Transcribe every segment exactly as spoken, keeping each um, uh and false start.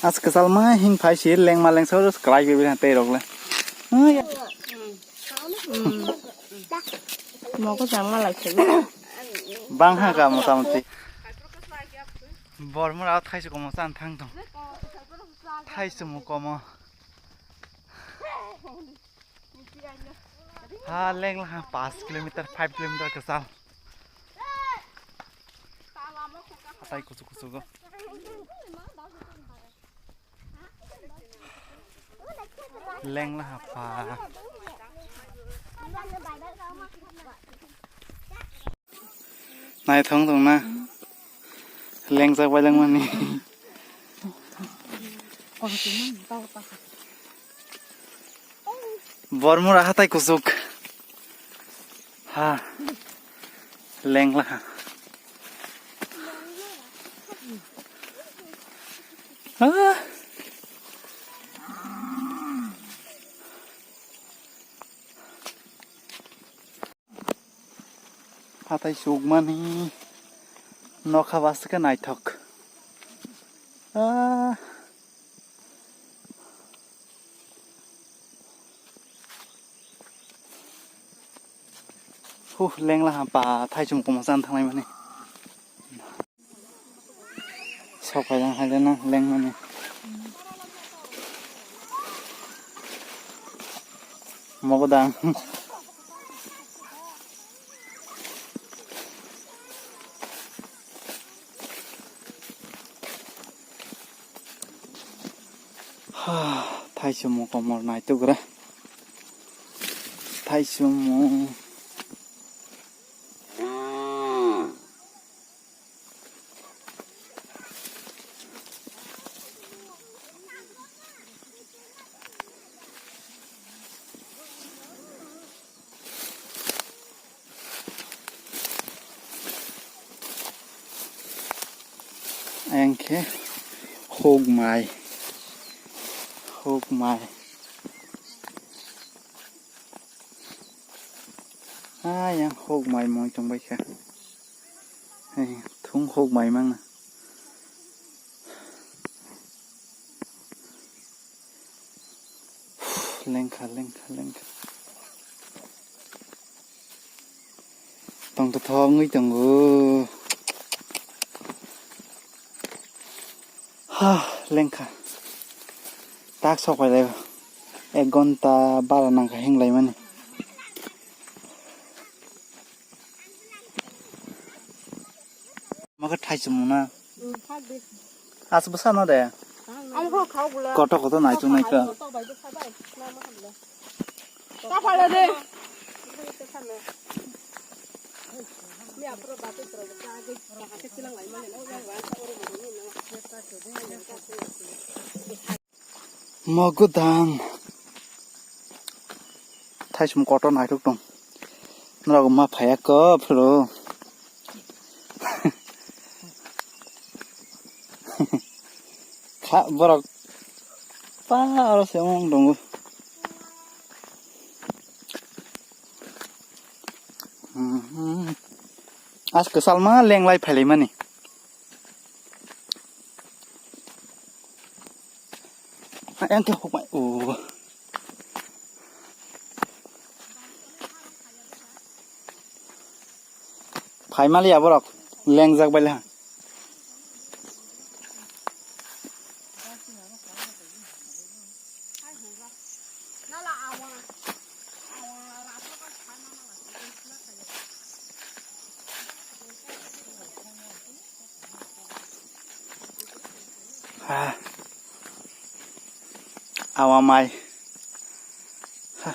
As kwchalma hing phai si lengma lengsa oro kwlai bebel tei rok le. Mogo jangma lai se. Bang ha ka mota moti. Bormora thaisu komo chan thang tong. Thaisu mu komo. Ha leng laha five kilometer, five kilometer kwchal. Hatai kuchuk kuchugo. Leng laha pa. Naithok tong na. Lengjak bai langmani. Bormura hatai kuchuk. Ha. Lengla ha. Ah. Hatai sukmani nokha bas khe naithok. Ah. Huh, lengla ha pa thaichung komo chan thanglai mani. Sok hai jang hai jana lengmani. Mogodang. Thaichung komor naitugra. Thaichung. Ayang khe huk mai, huk mai. Ayang huk mai moi tongbai kha. Hey, thung huk mai mangna. Lengkha, lengkha, lengkha. Tongthothok wngwi tongo. Ha, lengkha. Tak sok pailai. Ek gonta bara nangkha henglaimani. Maka thai chumuna. As bwsa no de. Koto koto nai chung nai ka. Mogodang. Thaisum kotor naithok tong. Norok ma phaiya kok phuru. Kha borok pa aro se wng tongo. Mhm. As kwchalma lenglai phailaimani. Ayang khe hukmai. Oh. Phai maliya borok lengjak bai le ha. Ah. Awa mai. Ha.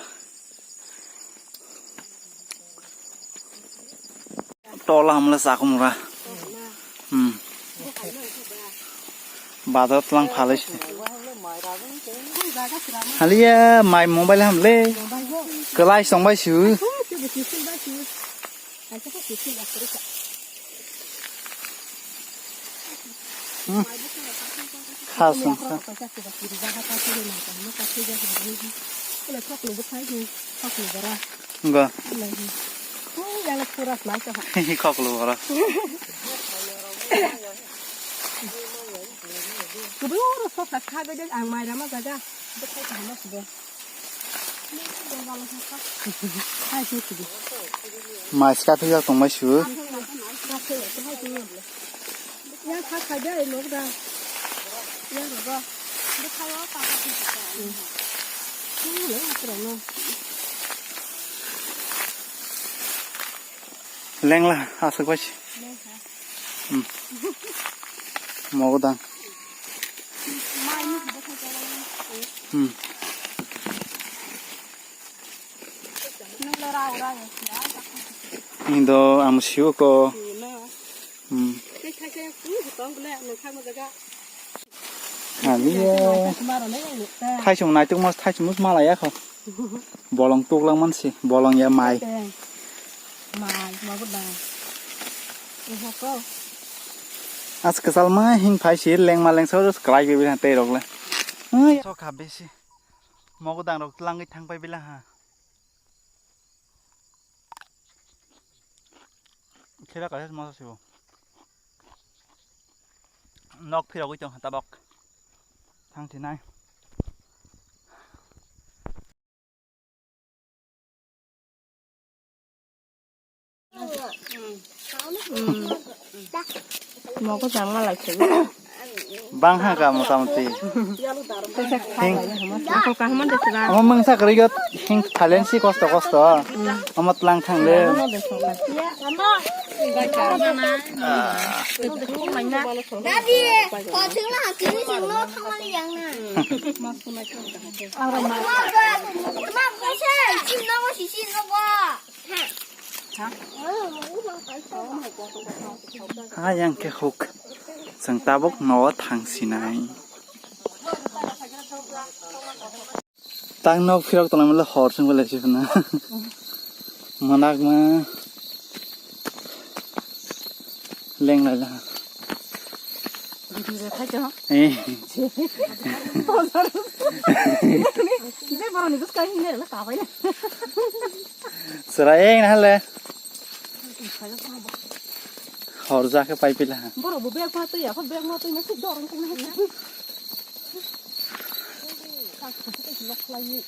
Tola hamle chakhumura. Hmm. Bazar tlang phalai se. Haliya mai mobile hamle. Kelai songbai su. Hmm. Kha song kha. Go. Khoklo bara. Boro sosa kha gede ang mai rama jaga. Bwkhai kaham ma sibo. Hai se sibo. Mai ska phiyok tongmai su. Yang kha kha de mo da. Yang ro. Bwkhai o pa pa. Hmm. Hmm, le asra no. Lengla aswk bai se. Hmm. Mogodang. Hmm. Indo ang siu ko. Hmm. Ani ye. Thaisung naituk mas thaisung mus malaya kho. Bolong tuklak mansi, bolong ya mai. Teng. Mai, mabu dang. Iha ko. As kwchal ma hing phai si lengma lengsa o kwlai bi bilang tei rok le. Ai. Sok ha besi. Mogo dang rok tlangwi thang pai bila ha. Khera kaisa moso sibo. Nok phirogwi tong ha tabok. Thang thinai. Mogo jangma lai se. Bang ha ka mota moti. Hing. Ako kaham de sila. Amo mangsa kari got hing thalen si kosto kosto. Amo tlang thang le. Dadi, ko chingla ha chingla chingla thangmani yang na. Hayang khe huk. Chwng tabuk nogo thang sinai. Tang nok phirok tongmani hor song belai sifuna. Manak ma. Leng lai la. Video khai to. Eh. Poser. Jai boroni bwskango himlai rwla kabai na. Chwrai eng na hale. Hor ja khe pai pila ha. Borok bo bag ma twi ya, bag ma twi na sik dorong twi na. Ka ka ka lok lai.